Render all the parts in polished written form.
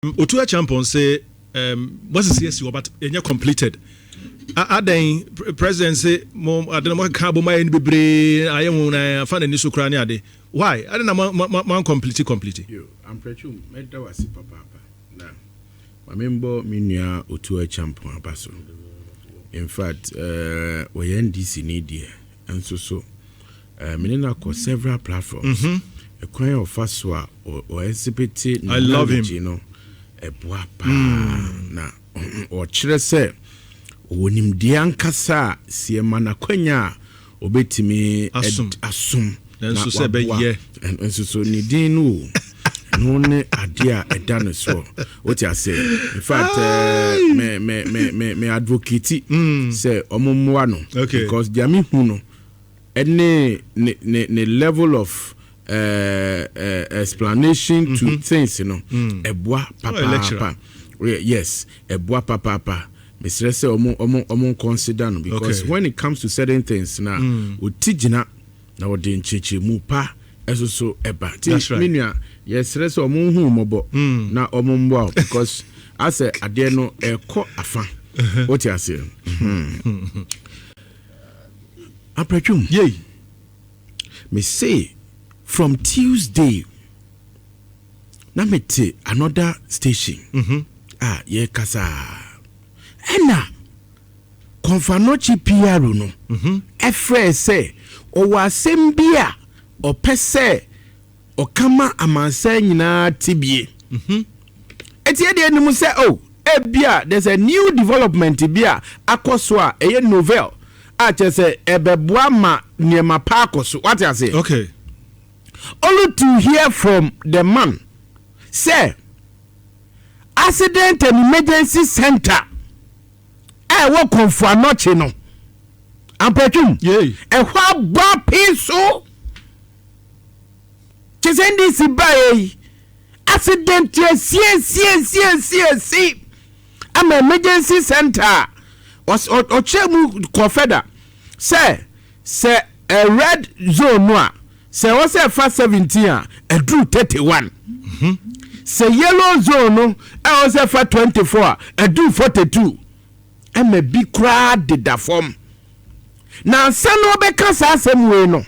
Otu Acheampong se wasisi asi hɔ but ɛnyɛ completed. Adɛn, president se mo ade no moakeka abom ayɛ no bebree ayɛ ho na afa n'ani so koraa ne ade. Why? Adɛn na mo mo complete complete? Yo, Amprɛtwum, mɛda wo ase papaapa na ma membɔ me nua Otu Acheampong aba so. In fact, wɔyɛ NDC ni deɛ, nso so me ne no akɔ several platforms. Ɛkwan a ɔfa so a ɔ exhibit ne I love him. Knowledge no ɛboa paa na ɔkyerɛ sɛ ɔwɔ nimdeɛ ankasa a si ɛma n'akwanya a ɔbɛtumi Asom. Asom Nanso na sɛ waboa. ɛbɛyɛ. Nso so ne din no o ɛno ne adeɛ a ɛda no soɔ, wote ase? In fact, me advocate sɛ ɔmo mmoa no because deɛ mehu no ɛne ne level of explanation to things no ɛboa Oh, lecturer. papaapa. Yes, ɛboa papaapa. Mesrɛ sɛ ɔmo consider no because when it comes to certain things na ɔti gyina na ɔde nkyerɛkyerɛmu pa ɛso so ɛba nti That's right. me nua, yɛsrɛ sɛ ɔmo hu mmɔbɔ na ɔmo mmoa wo because asɛ adeɛ no ɛkɔ afa, wote aseɛ? Aprɛtwom, Yei. Me say from Tuesday na mete another station a yɛkasa ɛna Komfo Anokye PR no ɛfrɛ sɛ ɔwɔ asɛm bi a ɔpɛ sɛ ɔkama amansan nyinaa te bie. Ɛti ɛdeɛ anim sɛ oh, ebia there's a new development bi a akɔ so a ɛyɛ novel a kyerɛ sɛ ɛbɛboa ma nneɛma pa akɔ so, wate aseɛ? Only to hear from the man sɛ Accident and Emergency Center a ɛwɔ Kɔmfo Anɔkye no, Ampatwum, ɛhɔ abɔ apee so kyɛ sɛ NDC baeɛ yi, accident asiesiesiesiesie ama emergency center a ɔkyerɛ mu kɔ fɛda sɛ red zone no a sɛ ɛwɔ sɛ ɛfa 17 a ɛduru 31, sɛ yellow zone no ɛwɔ sɛ ɛfa 24 a ɛduru 42, ɛma bi koraa deda fam. Na ansa na ɔbɛka saa asɛm wei no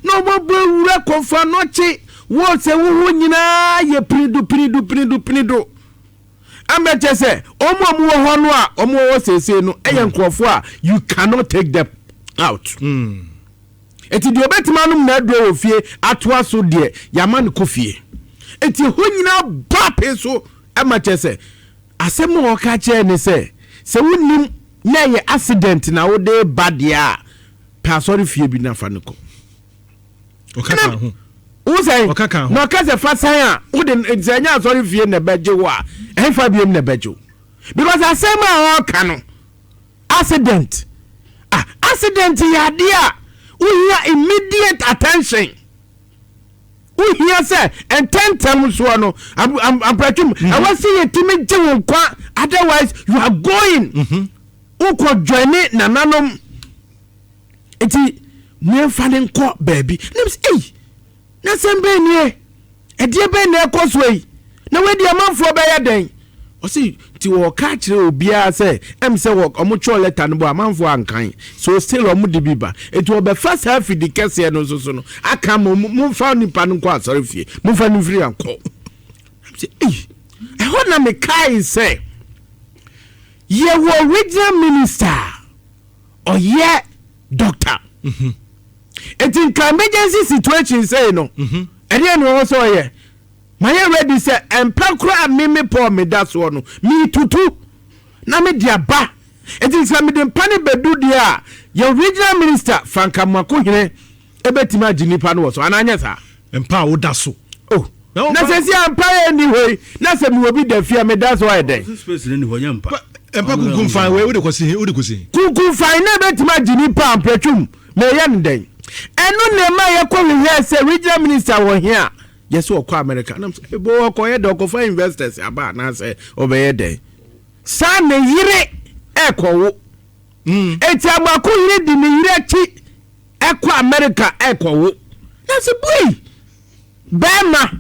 na ɔbɛbɔ awura Kɔmfo Anɔkye wɔ sɛ woho nyinaa yɛ piridu piridu piridu piridu amɛkyɛ sɛ ɔmo a ɔmo wɔ hɔ no a ɔmo wɔ hɔ seesei no ɛyɛ nkurɔfoɔ a you cannot take them out. Eti deɛ ɔbɛtumi anom na aduro wɔ fie atoa so deɛ, yɛama no kɔ fie. Eti hɔ nyinaa bɔ apee so ɛma kyɛ sɛ asɛm a ɔka kyerɛ ne sɛ wonim na ɛyɛ accident na wode ba deɛ a, pɛ asɔre fie bi nafa no kɔ. Ɔka ka ho. Wo sɛ Ɔka ka ho. Na ɔka sɛ fa san a wode sɛ ɛnyɛ asɔre fie na ɛbɛgye wo a, ɛmfa biom na ɛbɛgye wo because asɛm a ɔka no, accident, ah, accident yɛ adeɛ a wohia immediate attention, wohia sɛ ntɛntɛm soɔ no ampratwum ɛwɔ sɛ yɛtumi gye wo nkwa, otherwise you are going wokɔ joine nananom. Nti mmiɛnfa ne nkɔ baabi na sɛ ei, na sɛm bɛn nie? Ɛdeɛ bɛn na ɛkɔ so yi na wadi amanfoɔ bɛyɛ dɛn? Ɔsi nti wɔka kyerɛ obiara sɛ ɛm sɛ wɔ ɔmo twɛ letter no bɔ amanfoɔ ankan so still ɔmo de bi ba. Nti wɔbɛfa saa afidi kɛseɛ no nso so no aka ma ɔmo momfa nipa no nkɔ asɔre fie, momfa no mfiri ankɔ. Sɛ ei, ɛhɔ na mekae sɛ yɛwɔ regional minister a ɔyɛ doctor, nti nka emergency situation sei no, ɛdeɛ na ɔwɔ sɛ ɔyɛ mayɛ ready sɛ ɛmpa koraa meme pɔɔ meda soɔ no metutu na mede aba. Nti sɛ mede mpa no bɛdu deɛ a, yɛ regional minister Frank Amoakohene ɛbɛtumi agye nipa no wɔ so anaa nyɛ saa? Mpa a woda so. Oh. Na na sɛ si ampa yɛ ni hɔ yi na sɛ mewɔ bi da fie a meda so ayɛ dɛn? Space ne ni hɔ nyɛ mpa. Mpa kunkum fan wei wode kɔsi, wode kɔsi. Kunkum fan na ɛbɛtumi agye nipa Ampratwum na ɛyɛ no dɛn? Ɛno na ɛma yɛkɔ hwehwɛ sɛ regional minister wɔ he a yɛsɛ ɔkɔ America nam sɛ ebo ɔkɔyɛ dɛ ɔkɔfa investors aba anaasɛ ɔbɛyɛ dɛn saa ne yere ɛkɔwo. Eti Amoako yere di ne yere akyi ɛkɔ America ɛkɔwo na sɛ bui bɛrima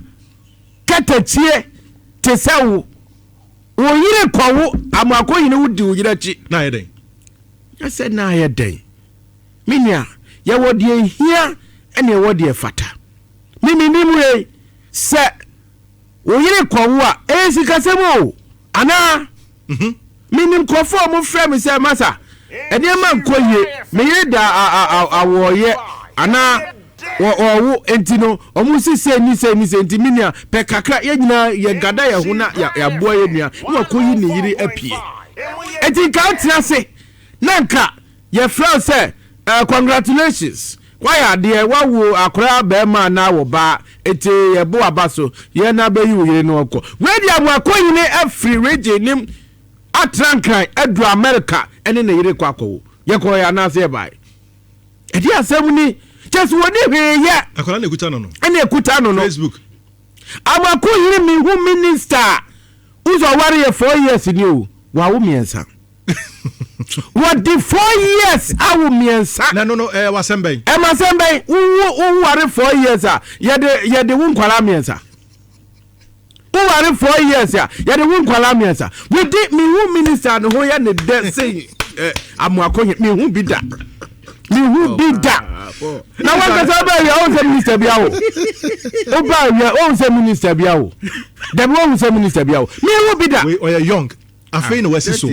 kɛtɛkyie te sɛ wo. Wo yere kɔwo Amoakohene, wo di wo yere akyi. Na ayɛ dɛn? Sɛ na ayɛ dɛn? Me nua, yɛwɔ deɛ hia ɛne ɛwɔ deɛ fata. Memenim wei sɛ wo yere kɔwo a, ɛyɛ sikasɛm o, anaa? Menim nkurɔfoɔ a wɔfrɛ me sɛ, "Masa, nneɛma nkɔ yie, me yere da awɔɔyɛ anaa ɔwo, nti no ɔmo si sei ni sei ni sei, nti me nua, pɛ kakra." Yɛn nyinaa yɛgada yɛn ho na yɛaboa yɛn nua na wakɔyi ne yere apue. Nti nka wotena ase na nka yɛfrɛ wo sɛ, "Congratulations, wayɛ adeɛ, wawo akwaraa bɛrima anaa wɔ baa, nti yɛbo aba so yɛn na bɛyi wo yere no ɔkɔ." Wei de Amoakohene afiri region nim atra Nkran aduru America ɛne ne yere kɔ akɔwo. Yɛkɔɔ yɛ anaasɛ yɛbae? Ɛde asɛm ni kyɛ sɛ wɔni hwee yɛ. Akwadaa na ekuta no no. Ɛna ekuta no. Facebook. Amoakohene, mehu minister wosɛ ɔware yɛ 4 years ni o, wawo mmiɛnsa. Wɔde 4 years awo mmiɛnsa. Na no wasɛm bɛn? Ɛma sɛm bɛn? Wowo, woware 4 years a, yɛde wo nkwalaa mmiɛnsa. Woware 4 years a, yɛde wo nkwalaa mmiɛnsa. Wodi mehu minister ne ho yɛ ne dɛ sei. Amoakohene, mehu bi da, mehu bi da. Na wankasa wobaa wia, wohu sɛ minister bi awo. Wobaa wia, wohu sɛ minister bi awo. Dabi, wohu sɛ minister bi awo? Mehu bi da. Wei ɔyɛ young, afei na wasi so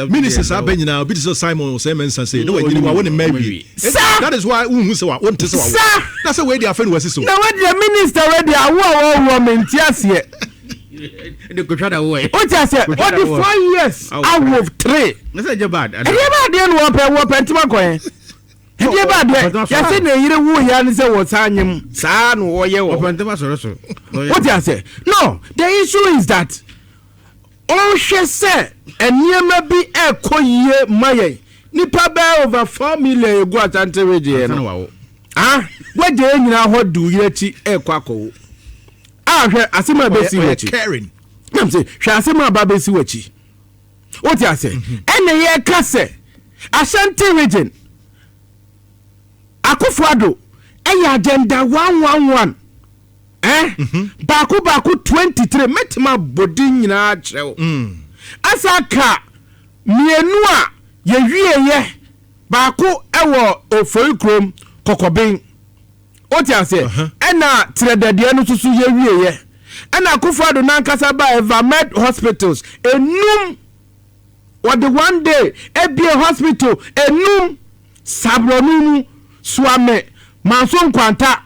minister saa bɛ nyinaa obi te sɛ Simon Osei Mensah sei ne wanyini, wawo ne mma awie. Sa. That is why wohu sɛ wa wonte sɛ wawo. Sa. Na sɛ wei de, afei na wasi so. Na wadeɛ, minister wei deɛ, awo a wɔwoɔ, mente aseɛ. De kotwa da wo ɛ. Wote aseɛ? Ɔde 4 years awo three. Ne sɛ gye bad. Ɛdeɛ ba adeɛ no, wɔpɛ ntoma kɔɛ. Ɛdeɛ ba adeɛ yɛsɛ na eyere wo ya ne sɛ wɔsan nyem saa na wɔyɛ wɔ. Ɔpɛ ntoma sɔrɔ so. Wote aseɛ? No, the issue is that ɔhwɛ sɛ nneɛma bi ɛkɔ yie ma yɛn nipa bɛɛ over 4 million egu Asante Region yɛ Ansa na no. wawo. Ah, wagya yɛn nyinaa hɔ de wo yere akyi ɛkɔ akɔwo a, hwɛ asɛm a bɛsi ɔyɛ w'akyi. Caring. Nam sɛ hwɛ asɛm a ba bɛsi w'akyi. Wote ase? Ɛna yɛka sɛ Ashanti Region, Akufo Addo ɛyɛ agenda 111 baako baako 23. Mɛtumi abɔ din nyinaa kyerɛ wo. Asa ka mmienu a yɛwieyɛ, baako ɛwɔ Ofori Kurom Kɔkɔben, wote aseɛ? Ɛna Trɛdɛdeɛ no nso so yɛwieyɛ. Ɛna Akufo Addo nankasa ba Evamed hospitals enum, wɔde one day ebie hospital enum, Sabrɔno mu, Suame, Manso Nkwanta,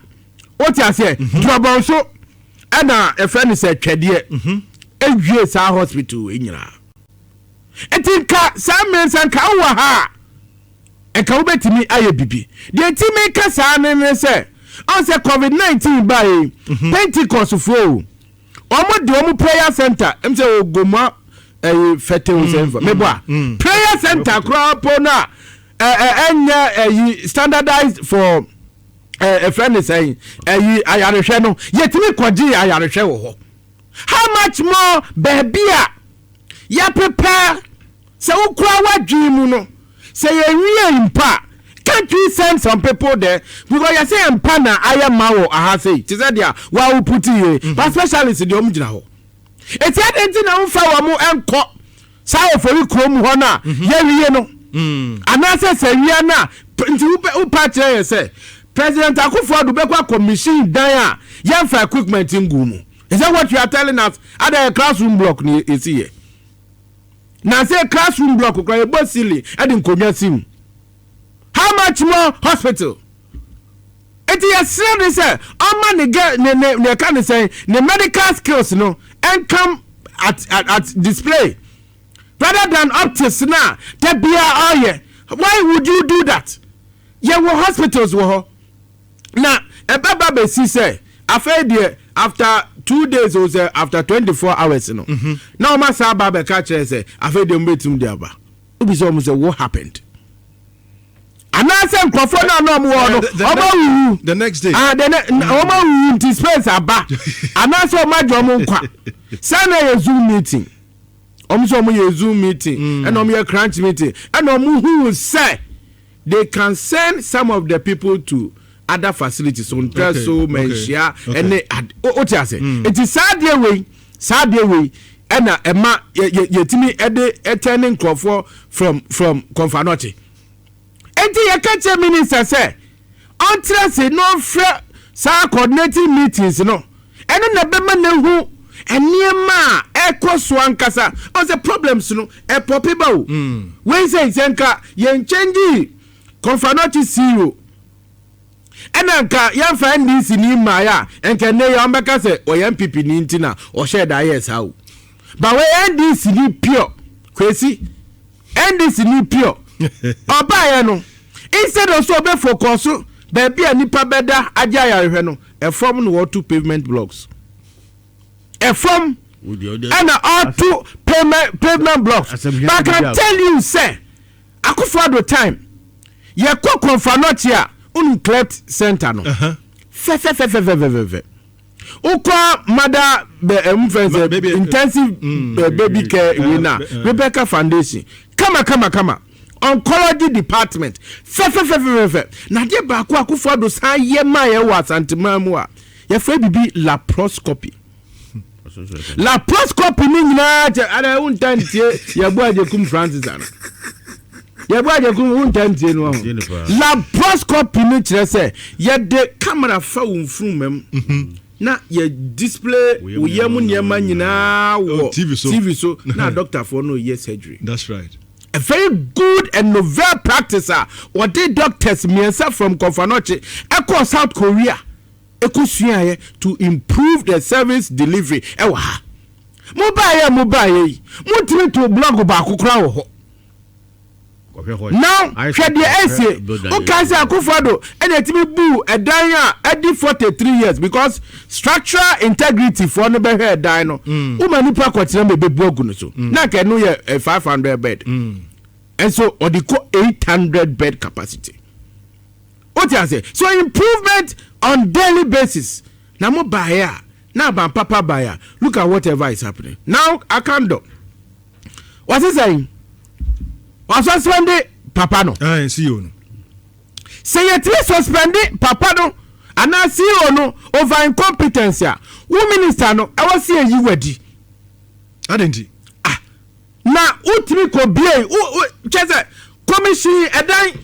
wote aseɛ, Drɔbɔn so, ɛna ɛfrɛ no sɛ Twɛdeɛ. Ewie saa hospital yi nyinaa. Eti nka saa mmiɛnsa nka wowɔ ha a, nka wobɛtumi ayɛ bibi. Deɛ nti meka saa ne sɛ ɔn sɛ COVID-19 baa yi, Pentecost foɔ o, wɔn de wɔn prayer center sɛ Ogomua ɛyi fɛtɛ o, sɛ nfa mebɔ a, prayer center koraa po no a ɛ ɛ ɛnyɛ ɛyi standardized for ɛfrɛ ne sɛn, ɛyi ayarehwɛ no, yɛtumi kɔgye ayarehwɛ wɔ hɔ. How much more baabi a yɛprepare sɛ wokura w'adwene mu no sɛ yɛnwie mpa a, can't we send some people there? Because yɛsɛ yɛn mpa na ayɛ ma wɔ aha sei te sɛ deɛ wawo puti yie, but specialist deɛ, ɔmo gyina hɔ. Eti adi nti na nfa wɔn nkɔ saa Ofori Kurom hɔ no a yɛwie no, anaasɛ sɛ wia no a, nti wopa kyerɛ yɛ sɛ President Akufo Addo bɛkɔ akɔ machine dan a yɛmfa equipment ngu mu? Is that what you are telling us? Ada yɛ classroom block ni esi yɛ na sɛ classroom block kora yɛbɔ ceiling, ɛde nkonnwa si mu, how much more hospital? Eti yɛsrɛ ne sɛ ɔma ne gɛ ne ɛka ne sɛn ne medical skills no ɛnkam at display rather than optics na da bia ɔyɛ. Why would you do that? Yɛwɔ hospitals wɔ hɔ na ɛbɛba bɛsi sɛ afei deɛ, after 2 days o, sɛ after 24 hours no na wɔn asa aba abɛka kyerɛ sɛ afei deɛ wɔn bɛtum de aba. Obi sɛ wɔn sɛ, "What happened?" Anaasɛ nkurɔfoɔ no a na wɔn wɔ hɔ no, wɔn awuwu? The next day. Ah, wɔn awuwu nti space aba, anaasɛ wɔn agye wɔn nkwa? Saa na yɛ Zoom meeting, wɔn sɛ wɔn yɛ Zoom meeting, ɛna wɔn yɛ crunch meeting, ɛna wɔn hu sɛ they can send some of the people to other facilities so ntɛ so manhyia ɛne o te ase. Nti saa adeɛ wei Ɛna ɛma yɛtumi ɛde ɛtɛn ne nkurɔfoɔ from Komfo Anokye. Eti yɛka kyerɛ minister sɛ ɔntena se na ɔmfrɛ saa coordinating meetings no. Ɛno na ɛbɛma n'ehu nneɛma a ɛkɔ so ankasa. Ɔsɛ problems no ɛpɔpe ba o. Wei sɛ nka yɛn change Komfo Anokye CEO, ɛna nka yɛmfa NDC ni mmaeɛ a, nka nne yɛ ɔmbɛka sɛ ɔyɛ NPP ni nti na ɔhyɛ da yɛ saa o. Ba wɔyɛ NDC ni pure, Kwesi, NDC ni pure. Ɔbaeɛ no, instead of so ɔbɛ focus so baabi a nipa bɛda agye ayarehwɛ no, ɛfam no wɔto pavement blocks, ɛfam ɛna ɔto pavement blocks. But I can tell you sɛ Akufo-Addo time, yɛkɔ Komfo Anokye a, unu cleft center no fɛfɛfɛfɛfɛfɛ. Wokɔ mother bɛ ɛmu fɛn sɛ intensive baby care wei na Rebecca Foundation, kama kama kama. Oncology department fɛfɛfɛfɛfɛ. Na adeɛ baako Akufo-Addo san yɛ maa yɛ wɔ Asanteman mu a yɛfrɛ bibi laparoscopy. Laparoscopy ni nyinaa kyɛ ada wonta ntie. Yɛbɔ Agyekum Francis ana yɛbɔ Agyekum, wonta ntie no ho. Laparoscopy no kyerɛ sɛ yɛde camera fa wo mfuruma mu na yɛ display wo yam nneɛma nyinaa wɔ TV so. TV so na doctorfoɔ no yɛ surgery. That's right. A very good and novel practice a wɔde doctors mmiɛnsa from Komfo Anokye ɛkɔ South Korea ɛkɔ suaeɛ to improve the service delivery ɛwɔ ha. Mo baayɛ, mo baayɛ yi, motumi to block baako koraa wɔ hɔ. Now hwɛ deɛ ɛsie. Woka sɛ Akufo-Addo ɛna ɛtumi bu ɛdan a ɛdi 43 years because structural integrity foɔ no bɛhwɛ ɛdan no, woma nipa kɔtena ma ɛbɛbu agu no so. Na nka ɛno yɛ 500 bed, ɛnso ɔde kɔ 800 bed capacity. Wote ase? So improvement on daily basis. Na mo baeɛ a, na aban papa baeɛ a, look at whatever is happening now. Akandoh wɔse sɛn? Wasuspend papa no. Ah, CEO no. Sɛ yɛtumi suspend papa no anaa CEO no over incompetence a, wo minister no ɛwɔ sɛ yɛyi wadi. Adɛn nti? Ah, na wotumi kɔ bie wo kyɛ sɛ commission ɛdan,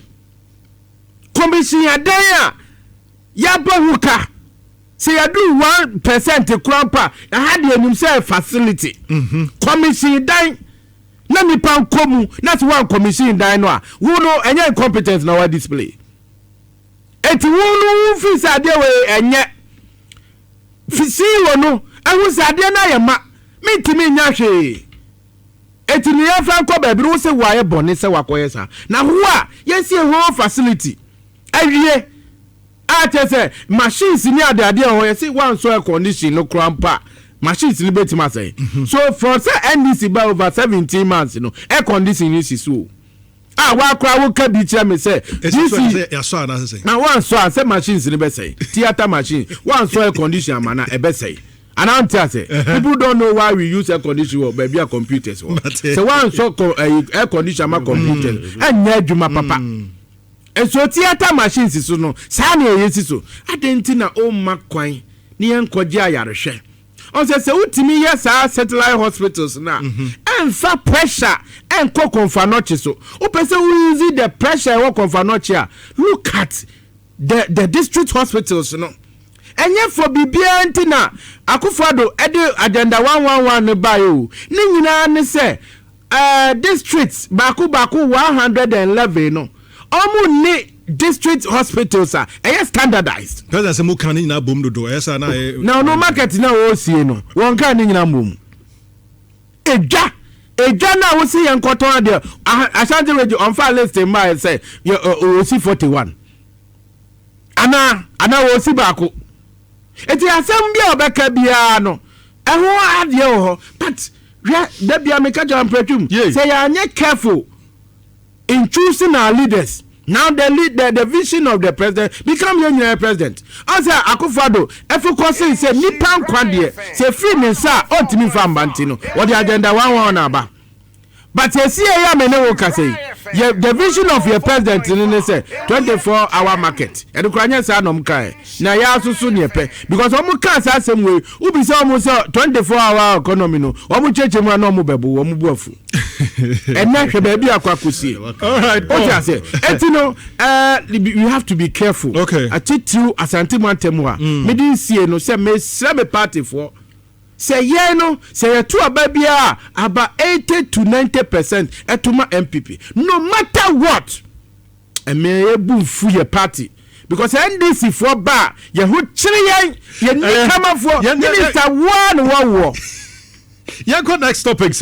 commission ɛdan a yɛabɔ ho ka sɛ yɛdu 1% kora mpa ɛha deɛ, anim sɛ facility commission dan na nipa nkɔ mu na sɛ woan commission dan no a, wo no ɛnyɛ incompetence na wa display? Eti wo no wo fi sɛ adeɛ wei ɛnyɛ CEO no ɛho sɛ adeɛ no ayɛ ma mentumi nya hwee, eti ne yɛmfa nkɔ baabi no, wo sɛ woayɛ bɔne sɛ wakɔyɛ saa. Na ho a yɛsie whole facility awie a, kyerɛ sɛ machines ne adeadeɛ wɔ hɔ, yɛsɛ wansɔ air condition no kora mpa, machines no bɛtumi asɛe. So from sɛ NDC ba over 17 months no, air condition no si so o, a wakora woka bi kyerɛ me sɛ ɛsi so DC sɛ yɛasɔ anaasɛ sɛ na wansɔ a, sɛ machines no bɛsɛe. Theatre machine, wansɔ air condition ama na ɛbɛsɛe anaa? Nte ase? People don't know why we use air condition wɔ baabi a computers wɔ. Sɛ wansɔ air condition ama computers ɛnyɛ adwuma papa. Nso theatre machines so no saa na ɛyɛ si so. Adɛn nti na ɔmma kwan ne yɛn nkɔgye ayarehwɛ? Ɔsɛ sɛ wotumi yɛ saa satellite hospitals no a, ɛmfa pressure ɛnkɔ Komfo Anokye so. Wopɛ sɛ wo use the pressure ɛwɔ Komfo Anokye a, look at the district hospitals no. Ɛnyɛ fɔ biribiara nti na Akufo-Addo ɛde Agenda 111 no baeɛ o. Ne nyinaa ne sɛ districts baako baako 111 no, ɔmo ne district hospitals a ɛyɛ standardized. President sɛ mo ka ne nyinaa bom dodo, ɛyɛ saa na ɛyɛ. Na ɔno market na wɔresie no, wɔn kaa ne nyinaa mbom. Edwa edwa na wosi yɛn nkɔtɔn adeɛ. Ashanti Region ɔnfa list mmaa yɛ sɛ yɛ ɔ wɔsi 41 anaa wɔsi baako. Eti asɛm bi a ɔbɛka biara no, ɛho adeɛ wɔ hɔ. But hwɛ, dabi a meka kyerɛ mpɛtwum sɛ yɛanyɛ careful in choosing our leaders. Now the lead, the vision of the president become yɛn nyinaa president. Ɔsɛ Akufo-Addo ɛfo kɔse sɛ nipa nkwa deɛ, sɛ firi ne nsa a, ɔntumi nfa mba. Nti no wɔde Agenda 111 aba. But esi yɛ yɛ amene wo kasa yi, Yɛ the vision of your president ni ne sɛ 24 hour market. Ɛde kora nyɛ saa na ɔmo kae na yɛ asoso neɛ pɛ, because ɔmo kaa saa asɛm wei, wobi sɛ ɔmo sɛ 24 hour economy no, ɔmo kyerɛkyerɛ mu a, na ɔmo bɛbo ɔmo bu afu. Ɛnɛ hwɛ baabi akɔ akɔsie. All right. O ti ase, eti no we have to be careful. Atitiriw Asante mu antɛm a mede nsie no sɛ mesrɛ me partyfoɔ sɛ yɛn no, sɛ yɛto aba biara, aba 80 to 90% ɛto ma NPP no matter what. Ɛmɛ yɛbu nfu yɛ party because NDC foɔ ba a, yɛn ho kyerɛ yɛn, yɛn ni kamafoɔ. Minister waa na wɔwɔ. Yɛnkɔ next topic so.